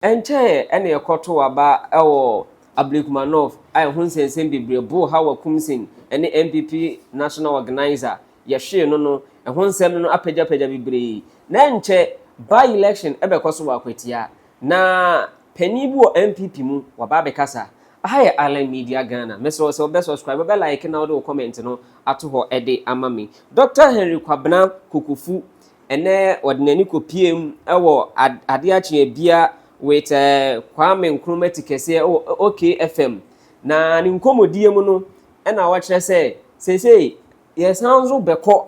Ɛnkyɛe na yɛkɔtow aba wɔ Ablekuma North a ɛho nsɛnsɛm bebree boo Hawa Koomson ne NPP National Organiser yɛhwee no no, ɛho nsɛm no apagyapagya bebree. Na ɛnkyɛ by-election bɛkɔ so wɔ Akwatia. Na panin bi wɔ NPP mu, waba abɛkasa. Aha yɛ Island Media Ghana. Mesrɛ wo sɛ wobɛ subscribe, wobɛ like na wode wo comment no ato hɔ de ama me. Dr. Henry Kwabena Kokofu Ɛnnɛ ɔde n'ani kɔpuem wɔ adeɛ akyeabia with Kwame Nkrumah ti kɛseɛ wɔ OK FM. Na ne nkɔmmɔdie mu no ɛna ɔkyerɛ sɛ seesei yɛsan nso bɛkɔ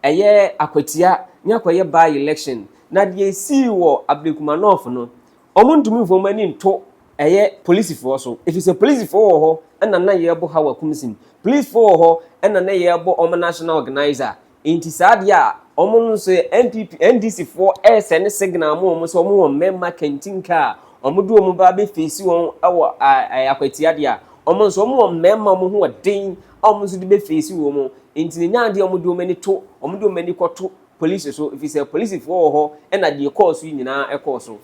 ɛyɛ akwatia ne akɔyɛ by election. Na deɛ esii wɔ Ablekuma North no, wɔn ntumi mfa wɔn ani nto ɛyɛ polisifoɔ so, ɛfiri sɛ polisifoɔ wɔ hɔ ɛna na yɛrebɔ Hawa Kumsin, polisifoɔ wɔ hɔ ɛna na yɛrebɔ wɔn national organizer. Nti saa deɛ a wɔn nso NPP, NDC foɔ ɛresɛne signal ma wɔn sɛ wɔn wɔ mmarima kantinka a wɔn de wɔn ba abɛfeesi wɔn wɔ akwatia deɛ a, wɔn nso wɔn wɔ mmarima wɔn ho ɔden a wɔn nso de bɛfeesi wɔn. Nti ne nya adeɛ a wɔn de wɔn ani to, wɔn de wɔn ani kɔto polisi so, ɛfiri sɛ polisifoɔ wɔ hɔ ɛna deɛ ɛkɔɔ so yi nyinaa ɛkɔɔ so.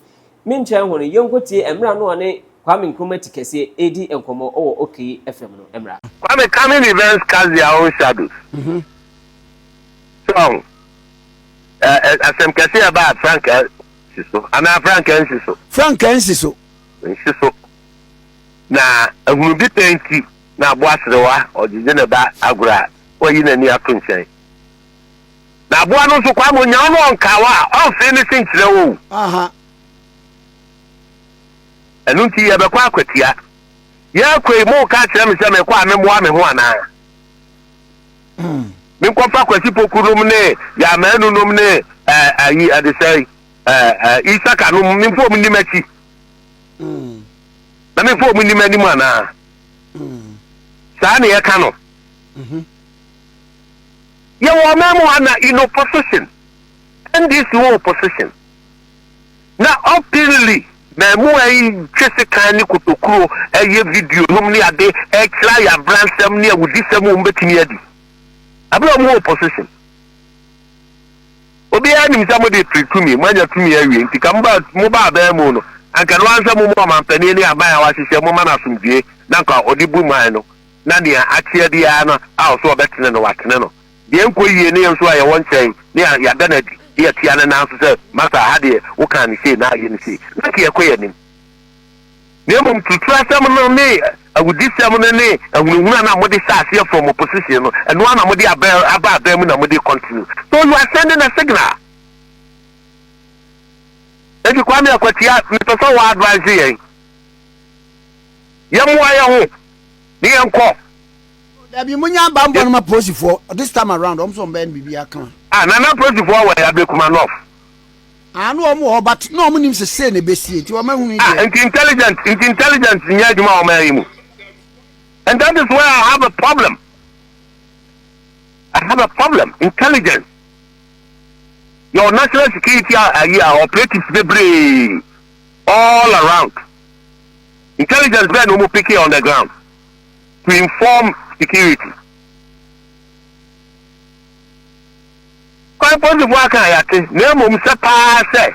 Me nkyɛn ho no, yɛnkɔtie mmerɛ no a ne Kwame Nkrumah ti kɛseɛ redi nkɔmmɔ wɔ OK FM no mmra. Kwame, coming events cast their own shadows. So ɔho? Ɛ ɛ asɛm kɛse a ɛbaa frankaa si so anaa frankaa nsi so? Frankaa nsi so. Nsi so. Na ahunu bi pɛ nti na aboa serewa ɔgyegye ne ba agorɔ a wayi n'ani ato nkyɛn. Na aboa no nso Kwame onya wo na ɔnka wo a ɔmfee ne se nkyerɛ wo o. Aha. Ɛno nti yɛbɛkɔ akwatia. Yɛrekɔ yi moreka akyerɛ me sɛ mekɔ a memmoa me ho anaa? Menkɔfa Kwasi Poku nom ne Yaa Manu nom ne ɛɛ ayi ɛde sɛn ɛɛ ɛɛ Isaka nom memfa wɔn nni m'akyi na memfa wɔn nni m'anim anaa? Saa na yɛka no. Yɛwɔ ɔman mu ha na in opposition, NDC wɔ opposition. Na openly mmaamua yi twe sekan ne kotokuro yɛ video nom ne ade kyerɛ ayabransɛm ne awudisɛm wɔn bɛtumi adi abere a wɔn wɔ opposition. Obiara nim sɛ mode pere tumi, moanya tumi awie nti ka moba moba abɛn mu no anka no ara sɛ mo mu ɔmampanin ne aban a wahyehyɛ moma no asomdwoe na anka ɔde bu man no na nea akyea biara no a ɔso ɔbɛtene no watene no. Deɛ ɛnkɔ yie ne yɛn nso a yɛwɔ nkyɛn ne yɛada no adi ne yɛatia ne nan so sɛ, Masa, ha deɛ wokaa no sei na ayɛ no sei, na anka yɛkɔ yɛn anim. Na mmom turuturasɛm no ne awudisɛm no ne ahunahuna no a mode hyɛ aseɛ from opposition no, ɛno ara na mode aba aba aban mu na mode continue. So you are sending a signal. Enti Kwame Akwatia, mepɛ sɛ wɔ advise yɛn. Yɛmmoa yɛn ho ne yɛnkɔ. Dabi mo nya banbɔ no ma polisifoɔ this time around wɔn sɛ wɔn bɛyɛ no biribi aka. Ah nana polisifoɔ wɔ yɛ Ablekuma North. Ah na wɔn wɔ hɔ but na wɔn nim sɛ sei na ebesie nti wɔn ahunu Ah nti intelligent nti intelligence nyɛ adwuma wɔ ɔman yi mu and that is where I have a problem I have a problem intelligence your national security ayi a operatives bebree all around intelligence bɛɛ na wɔn picking on the ground. to inform security. Kwan polisifo aka a yɛate, na mmom sɛ paa sɛ,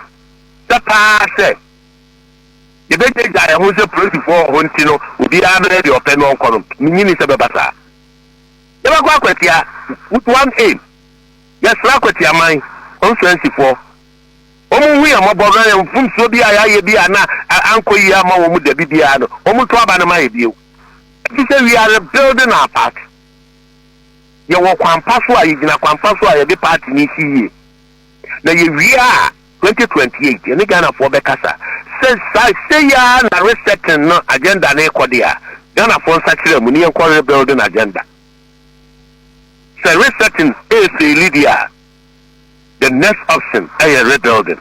sɛ paa sɛ, yɛbɛgyaagyaa yɛn ho sɛ polisifo wɔ hɔ nti no obiara bɛyɛ deɛ ɔpɛ na ɔnkɔ no, minnye nni sɛ ɛbɛba saa. Yɛbɛkɔ akwatia with one aim, yɛsrɛ akwatia man, constituency-foɔ, wɔn nhu yɛn mmɔbɔ na yɛn mfomsoɔ bi a yɛayɛ bi a na ankɔ yie amma wɔn dabi biara no, wɔn nto aba no ma yɛ bio. Efisɛ we are rebuilding our party. Yɛwɔ kwan pa so a, yɛgyina kwan pa so a yɛde party no resi yie. Na yɛwie a, 2028, yɛne Ghanafoɔ bɛkasa sɛ saa sei ara na resetting no agenda no rekɔ deɛ a, Ghanafoɔ nsakyera mu na yɛnkɔ rebuilding agenda. Sɛ resetting ɛrefeeli deɛ a, the next option ɛyɛ rebuilding.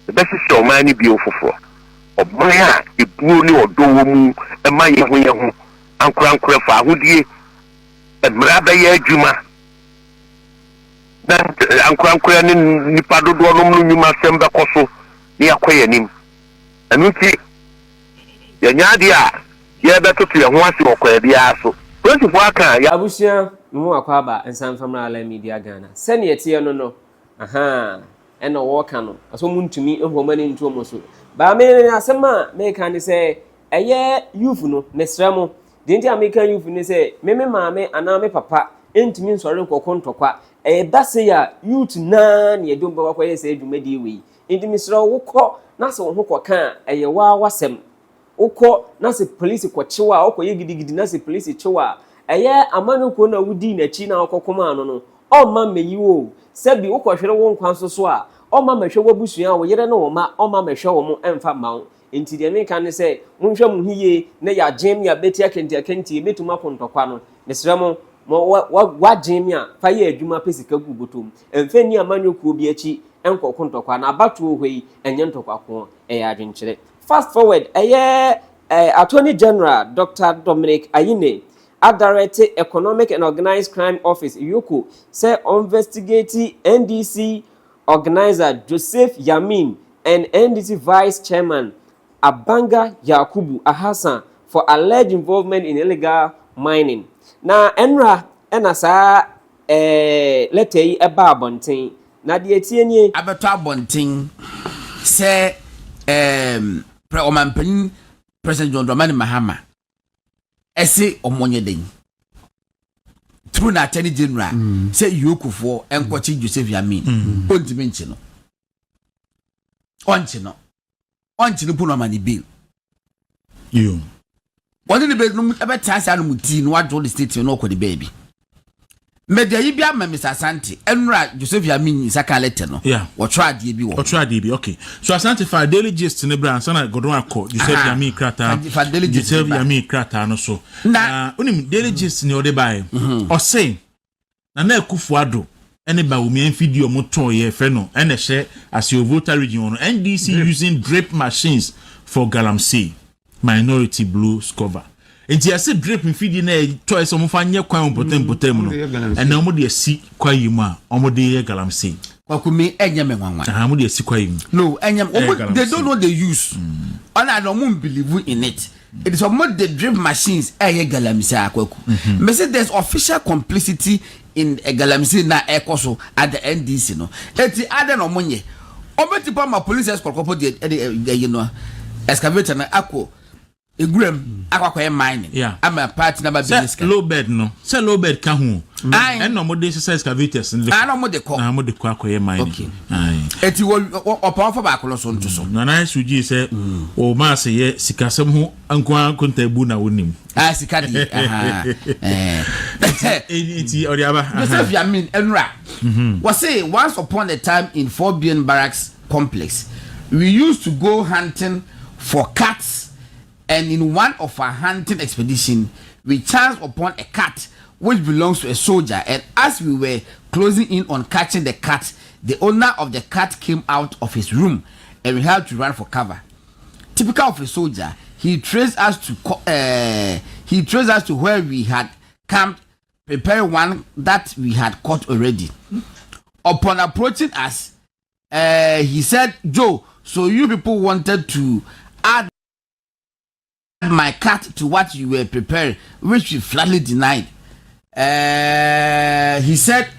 Yɛbɛhyehyɛ ɔman no bio foforɔ. Ɔman a ebuo ne ɔdɔ wɔ mu ma yɛn ho yɛn ho, ankorankorɛ fawohodie, mmara bɛyɛ adwuma, na ankorankorɛ ne nnipa dodoɔ nom no nnwumasɛm bɛkɔ so na yɛakɔ yɛn anim. Ɛno nti, yɛnyɛ adeɛ a yɛrebɛtoto yɛn ho ase wɔ kwan biara so. Polisifoɔ aka a, yɛ. Abusua, me mu akɔ aba nsa mfa mmra Alan Media Ghana. Sɛnea ɛteɛ no no, ahaa. Ɛna wɔka no, sɛ wɔn ntumi mfa wɔn ani nto wɔn so. Baa me asɛm a meka ne sɛ ɛyɛ youth no, mesrɛ mo, deɛ nti a meka youth ne sɛ me me maame anaa me papa ntumi nsɔre nkɔko ntɔkwa. Ɛba sei a youth naa na yɛde wɔn bɛkɔ akɔyɛ saa dwumadie wei. Nti mesrɛ wo wokɔ na sɛ wo ho kɔka a ɛyɛ wo ara w'asɛm. Wokɔ na sɛ polisi kɔkye wo a, wokɔyɛ gidigidi na sɛ polisi kye wo a, ɛyɛ amanyɔkuo no a wodii n'akyi na wokɔkomaa no no, ɔmma mmɛyi wo o. Sɛbi wokɔhwere wo nkwa nso so a, ɔmma mmɛhwɛ w'abusua, wo yere ne wo mma, ɔmma mmɛhwɛ wɔn mfa mma wo. Enti deɛ meka ne sɛ, monhwɛ mo ho yie na yɛagyen me a bɛti akantiakantie, mɛtumi ako ntɔkwa no. Mesrɛ mo, mo wa, wa, woagyen me a, fa yɛ adwuma pɛ sika gu bɔtɔ mu. Mfa nni amanyɔkuo bi akyi nkɔko ntɔkwa. Na abatoɔ hɔ yi, ɛnyɛ ntɔkwakoɔ, ɛyɛ adwenkyerɛ. Fast forward, ɛyɛ eh, Attorney General Doctor Dominic Ayine adarɛte Economic and Organised Crime Office, EOCO, sɛ ɔnvestigate NDC organiser Joseph Yamin and NDC Vice Chairman Abanga Yakubu Ahasan for alleged involvement in illegal mining. Na ɛnora ɛna saa eh, lɛtɛ yi ɛbaa abɔnten. Na deɛ ɛteɛ nie. Abɛtɔ abɔnten sɛ ɛɛm prɛ ɔmanpanyin President John Dramani Mahama ɛse ɔmo nyɛ dɛn through na attorney general sɛ yokofoɔ ɛnkɔkye Joseph Yamin ɔntumi nkye no ɔnkye no ɔnkye no po no ama ne bail wɔne ne bɛnum ɛbɛtena ase anom tii na wadwo ne statement na ɔkɔ ne baabi mɛde ayi bi ama Mr. Asante ɛnura Joseph Yamin nsa ka letter no wɔtwerɛ adeɛ bi wɔ ɔtwerɛ adeɛ bi okay so Asante fa daily gist ne bra ansa na Gordon akɔ Joseph Yamin krataa Joseph Yamin krataa no so na onim daily gist ne ɔde baeɛ ɔse Nana Akufo Addo ne Bawumia mfidie a wɔtɔeɛ yɛfrɛ no ɛna ɛhyɛ Aseo Volta region hɔ no NDC using drip machines for galamsey minority blue scover nti yɛse drip mfidie no a ɛtɔeɛ sɛ wɔmfa nyɛ kwan wɔ mpɔtam mpɔtam no ɛnɛ wɔde asi kwae yi mu a wɔde yɛ galamsey. Kwaku me ɛnyɛ me nwanwa. Aha wɔde asi kwae yi mu. No ɛnyɛ wɔn they don't know the use ɔna na wɔn believe in it. It is ɔmo de drip machines ɛyɛ galamsey a Kwaku. Mese there's official complicity in galamsey na ɛkɔ so at the NDC no. Eti adɛn na ɔmo nyɛ? Ɔmo bɛti po ama police escort kɔpɔ de ɛde ɛyi no excavator no akɔ nwuram akɔ akɔyɛ mining Yeah. ama party na ba bɛ Sɛ sika. low bed no, sɛ low bed ka ho. Aye. Ɛna ɔmo de sesa excavators no de Ah, na ɔmo de kɔ. Na ɔmo de kɔ akɔyɛ mining. Okay. Aye. Eti wɔ wɔ ɔpa ɔfa baako no so nto so. Nana Suji sɛ o maa se yɛ sikasɛm ho nko ara nkontabu na wonim. Ah, sika deɛ. Aha. Eh. Nti ɔde aba. Joseph Yamin Enra. Wɔse once upon a time in 4BN Barracks complex, we used to go hunting for cats and in one of our hunting expedition, we chanced upon a cat which belongs to a soldier and as we were closing in on catching the cat, the owner of the cat came out of his room and we had to run for cover. Typical of a soldier, he traced us to he traced us to where we had camped, preparing one that we had caught already. Upon approaching us, he said, Joe, so you people wanted to add my cat to what you were preparing, which we flatly denied. He said,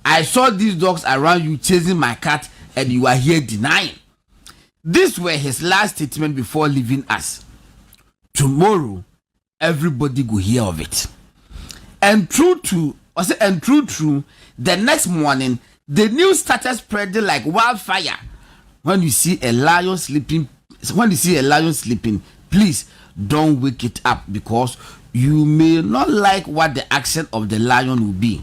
I saw these dogs around you chasing my cat and you are here denying. These were his last statement before leaving us. Tomorrow, everybody will hear of it. And true to, I say, and true, true, the next morning, the news started spreading like wildfire. When you see a lion sleeping, when you see a lion sleeping, please don't wake it up because you may not like what the action of the lion will be.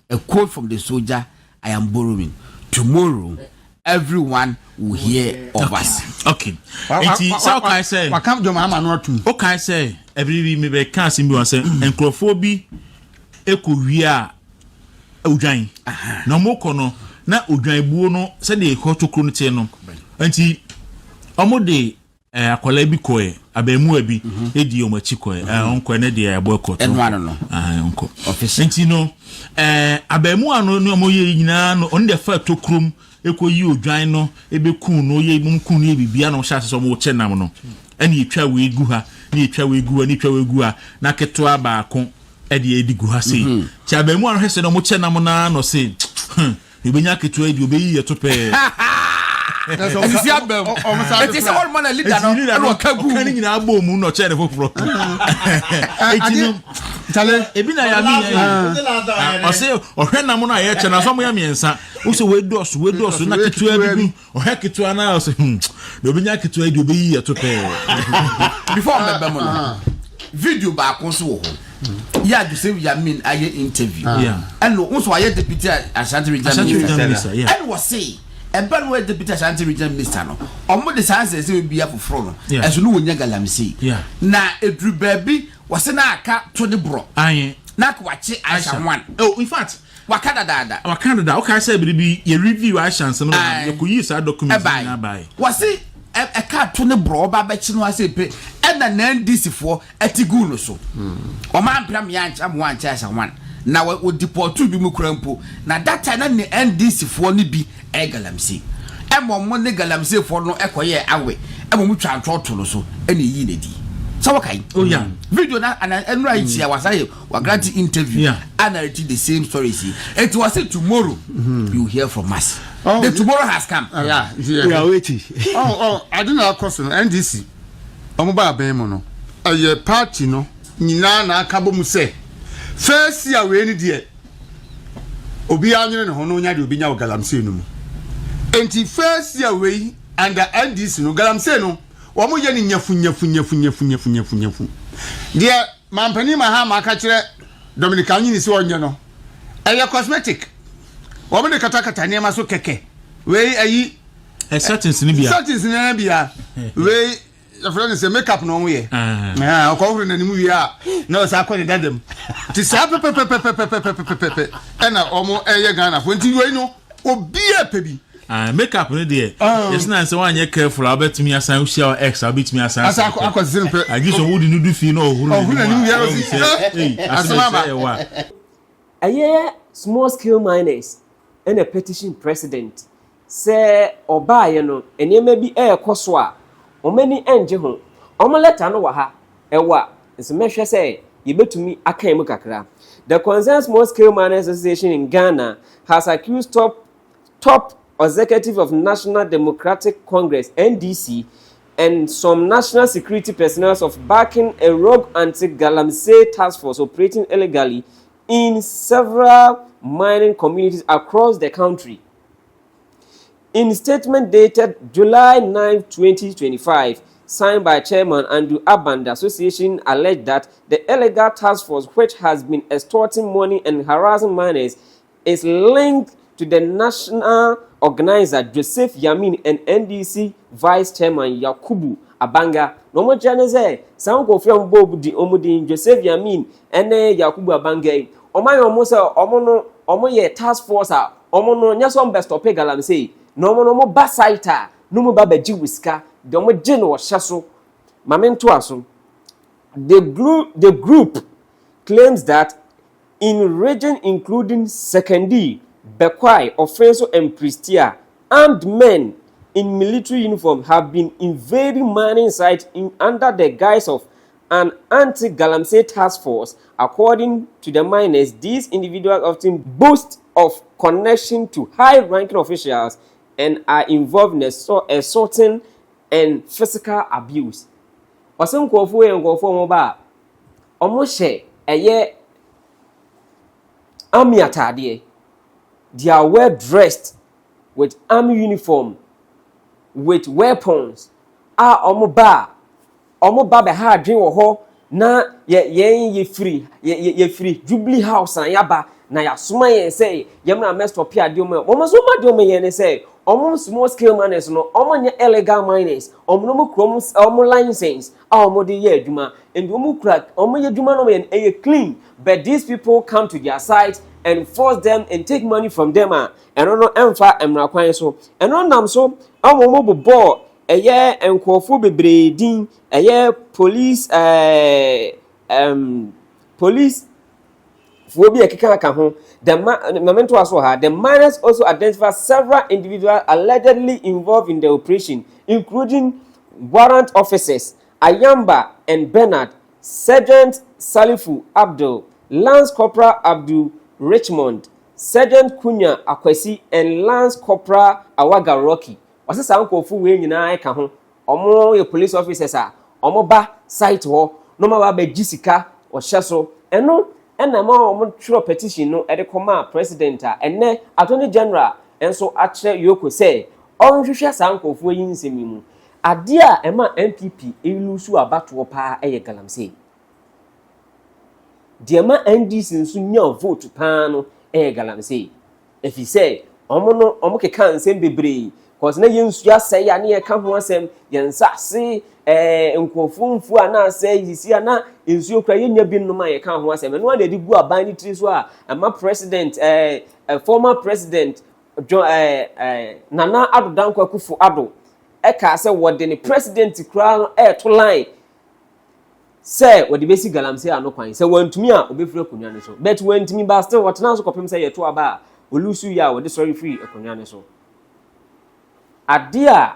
A quote from the soldier I am borrowing. Tomorrow, everyone will hear of us. Okay. Nti sɛ ɔkae sɛ waka John Mahama no atum. Ɔkae sɛ ɛbere bi mebɛka asɛm bi wɔ sɛ nkurɔfoɔ bi ɛkɔ wie a odwan na ɔmo kɔ no na odwan buo no sɛdeɛ ɛkɔ tokuro no teɛ no nti ɔmo de akwadaa bi kɔɛ abɛɛmua bi edi ɔmo akyi kɔɛ ɔnkɔɛ ne deɛ ɛbɔ ɛkɔ ɛno ano no ɔnkɔ nti no abɛɛmua no ne ɔmo yɛ nyinaa no ɔno deɛ fa tokurom ekɔ yi odwan no ebe kun no yɛ mu kun no yɛ bibia na ɔhyɛ ase sɛ ɔmo kyɛ nam no ɛna etwa wei gu ha na etwa wei gu ha na etwa wei gu ha na ketewa baako ɛde edi gu ha sei kyɛ abɛɛmua no hwɛ sɛ na ɔmo kyɛ nam naa na ɔse ebenya ketewa yi deɛ obeyi yɛ to pɛɛ. Ɛsisi aba mu. Eti sɛ wɔn na leader no ɛna ɔka gu. Ɔka ne nyinaa bɔ mu na ɔkyɛ ne foforɔ. Eti no ebi na yɛ mi yɛ ɔsɛ ɔhwɛ nam no a yɛkyɛ na asɔm yɛ mmiɛnsa wosɛ wei dɔɔso, wei dɔɔso na ketewa bi gu ɔhwɛ ketewa na ɔsɛ na obi nya ketewa yi de obeyi yɛ to pɛɛ. Before ɔbɛbɛ mu no, video baako nso wɔ hɔ yɛ a Joseph Yamin ayɛ interview ɛna nso ayɛ deputy Ashanti Regional Minister, ɛna wɔse ɛbɛ no wɔyɛ deputy Ashanti Regional Minister no, ɔmo de saa nsɛnsɛm bi afoforɔ no ɛso no wɔnya galamsey na eduru baabi wɔse na aka to ne borɔ na aka wakye Aisha one. Oh, in fact, waka dadaada. Waka dada. Ɔka sɛ biribi yɛ review Aisha nsɛm no, yɛ kò yi saa document nyinaa baayi. Wɔse ɛka to ne borɔ ɔba abɛkye no ase pe ɛna na NDC foɔ ɛti gu no so, ɔmo ampere mo yankyɛ mo wankyɛ Aisha one na wɔ deport bi mu kura mpo na that time na ne NDC foɔ no bi ɛyɛ galamsey, ɛma ɔmo ne galamsey foɔ no ɛkɔyɛ awe, ɛma ɔmo twa ntɔ to no so ɛna eyi na di sɛ wɔka yi. Oh yeah. Video na ana ɛnura yi tia wasa yɛ wa grant interview yeah. Narrate the same story si eti wɔ say tomorrow you hear from us. Oh, the tomorrow has come. Yeah. We are waiting. Oh, ade na akɔ so no, NDC ɔmo ba abɛn mu no, ɛyɛ party no nyinaa na aka bɔ mu sɛ first year wei ni deɛ, obiara nwene ne ho no onya deɛ obi nya wɔ galamsey no mu. Nti first year wei under NDC no, galamsey no wɔn yɛ ne nyafu nyafu nyafu nyafu nyafu nyafu nyafu. Deɛ mampanin Mahama aka kyerɛ Dominic Anyini sɛ ɔnyɛ no, ɛyɛ cosmetic, wɔn de katakata nneɛma so kɛkɛ. Wei ayi ɛ settings ni bia. Settings ni bia. Wei yɛfrɛ no sɛ makeup na ɔmo yɛ. Ɔkɔhoro n'anim wie a na ɔsa akɔ ne dadam te saa pɛpɛpɛpɛpɛpɛpɛpɛ ɛna ɔmo ɛyɛ Ghana fo. Nti wei no, obiara pɛ bi. Ah, makeup no deɛ, yɛsɛ na sɛ woanyɛ careful a, wobɛtumi asan wohyia wɔ ex a, wobɛtumi asan asan akɔ sisi no pɛ. Agye sɛ wode no du fie na ɔhoro ɔhoro n'anim wie a, ɔhu ɔsi, sɛ "Eh, ei, asɛm asɛm aba." ɛsɛ ɛwɔ a. Ɛyɛ small scale miners ɛna petition president sɛ ɔbaayɛ no, nneɛma bi ɛrekɔ so a wɔn ani ngye ho. Wɔn letter no wɔ ha, ɛwɔ a nso mɛhwɛ sɛ yɛbɛtumi aka mu kakra. The Concerned Small Scale Miners Association in Ghana has accused top executive of National Democratic Congress, NDC, and some national security personnel of backing a rogue anti-galamsey task force operating illegally in several mining communities across the country. In statement dated July 9, 2025, signed by Chairman Andrew Abban, the association alleged that the illegal task force, which has been extorting money and harassing miners, is linked to the national organizer Joseph Yamin and NDC Vice Chairman Yakubu Abanga. Na wɔn kyerɛ ne sɛ saa nkurɔfoɔ a wɔbɔ di wɔn din Joseph Yamin ne Yakubu Abanga yi, wɔn ayɛ wɔn sɛ wɔn no wɔn yɛ task force a wɔn no nyɛ sɛ wɔn bɛ stop galamsey, na wɔn no wɔn ba site a na wɔn ba bɛgye wɔ sika deɛ wɔn gye no wɔhyɛ so. Maame ntoa so. The group claims that in region including Sekondi, Bekwai, Offinso and Prestea, armed men in military uniform have been invading mining sites under the guise of an anti-galamsey task force. According to the miners, these individuals often boast of connection to high-ranking officials and are involved in assaulting and physical abuse. Ɔsɛ nkurɔfoɔ yɛ nkurɔfoɔ wɔn ba a wɔn hyɛ ɛyɛ army ataadeɛ. They are well dressed with army uniform with weapons a wɔn ba bɛha adwene wɔ hɔ na yɛ yɛn yɛfiri yɛ yɛfiri Jubilee House na yaba na yɛasoma yɛn sɛ yɛn na mɛ stop adeɛ wɔn. Wɔn nso wɔn adeɛ wɔn yɛn ne sɛ wɔn small scale miners no, wɔn nyɛ illegal miners. Wɔn no kura wɔn license a wɔn de yɛ adwuma, nti wɔn kura wɔn yɛ adwuma no yɛ ɛyɛ clean, but these people come to their site and force them and take money from them a ɛno no ɛmfa mmara kwan so. Ɛno nam so ɛwɔ wɔn bobɔ ɛyɛ nkurɔfoɔ bebree din, ɛyɛ police ɛɛ ɛm police foɔ bi a ɛkeka aka ho. The ma maame nto aso ha. The miners also identify several individuals allegedly involved in the operation, including warrant officers Ayamba and Bernard, Sergeant Salifu Abdul, Lance Corporal Abdul Richmond, Sergeant Kunya Akwesi and Lance Corporal Awaga Rocky. Ɔse saa nkorɔfo wei nyinaa ka ho, ɔmo yɛ police officers a ɔmo ba site hɔ na ɔmo aba abɛgye sika ɔhyɛ so. Ɛno na ɛma ɔmo twerɛ petition no de kɔmaa president a ɛnnɛ Attorney General nso akyerɛ Yoko sɛ ɔnhwehwɛ saa nkorɔfoɔ yi nsɛm yi mu. Adeɛ a ɛma NPP lusu abatoɔ paa yɛ galamsey. Deɛ ɛma NDC nso nya vote paa no yɛ galamsey. Ɛfiri sɛ wɔn no wɔkeka nsɛm bebree cause na yɛn nsuo asɛe a ne yɛka ho asɛm, yɛn nsase ɛɛ nkurɔfoɔ mfuo a na asɛe sisi a na nsuo kura yɛnya bi nom a yɛka ho asɛm. Ɛno a na yɛde gu aban ne tiri so a ɛma president ɛɛ eh, former president John ɛɛ ɛɛ Nana Addo Dankwa Akufo Addo ɛkaa sɛ wɔde ne president koraa no ɛɛto line sɛ wɔde bɛsi galamsey ano kwan sɛ wantumi a ɔbɛfiri akonnwa no so but wantumi ba still ɔtena so kɔpem sɛ yɛto aba a ɔlusu yɛ a wɔde sɔre firi akonnwa no so. Adeɛ a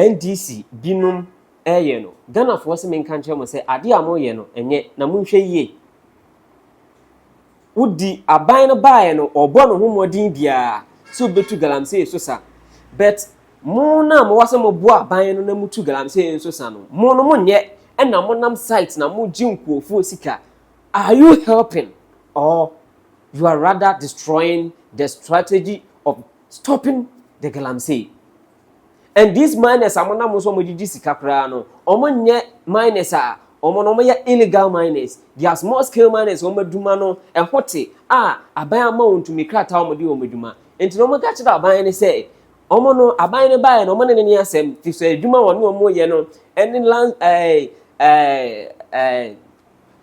NDC binom ɛyɛ no Ghanafoɔ sɛ menka nkyerɛ mo sɛ adeɛ a moyɛ no ɛnyɛ na monhwɛ yie. Wodi aban no baeɛ no ɔbɔ ne ho mmɔden biara sɛ ɔbɛtu galamsey so sa but mo no a mowɔ sɛ moboa aban no na motu galamsey nso sa no mo no monyɛ ɛna monam site na mogye nkurɔfoɔ sika. Are you helping or you are rather destroying the strategy of stopping the galamsey? And these miners a monam nso wɔn gyegye sika koraa no, wɔn nyɛ miners a wɔn no wɔn yɛ illegal miners. They are small scale miners. Wɔn adwuma no ɛho te a aban ama wɔn tumi krataa wɔn de wɔn adwuma. Nti na wɔn ka kyerɛ aban no sɛ wɔn no aban no baeɛ no wɔn ne ne ne asɛm fi sɛ adwuma wɔn ne wɔn yɛ no ɛne land ɛɛ ɛɛ ɛɛ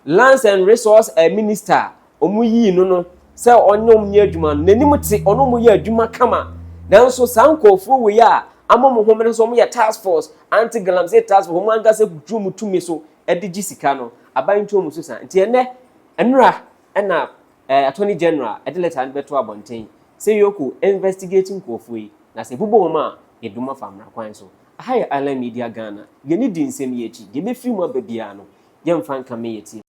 Lands and Resource Minister a wɔyii no no sɛ ɔne wɔn nyɛ adwuma no, n'anim te, ɔne wɔn yɛ adwuma kama. Nanso saa nkurɔfoɔ wei a ama wɔn ho mene sɛ wɔyɛ task force, anti-galamsey task force, wɔn ankasa kutu wɔn tumi so de gye sika no, aban ntu wɔn so sa. Nti ɛnɛ, nnora ɛna eh, Attorney General ɛde lɛta no bɛto abɔnten sɛ Yoko investigate nkurɔfoɔ yi, na sɛ ɛbobɔ wɔn a, yɛdum afa mmara kwan so. Aha yɛ Island Media Ghana, yɛne di nsɛm yi akyi, deɛ ɛbɛfiri mu aba biara no, yɛmfa nkame yɛ ti.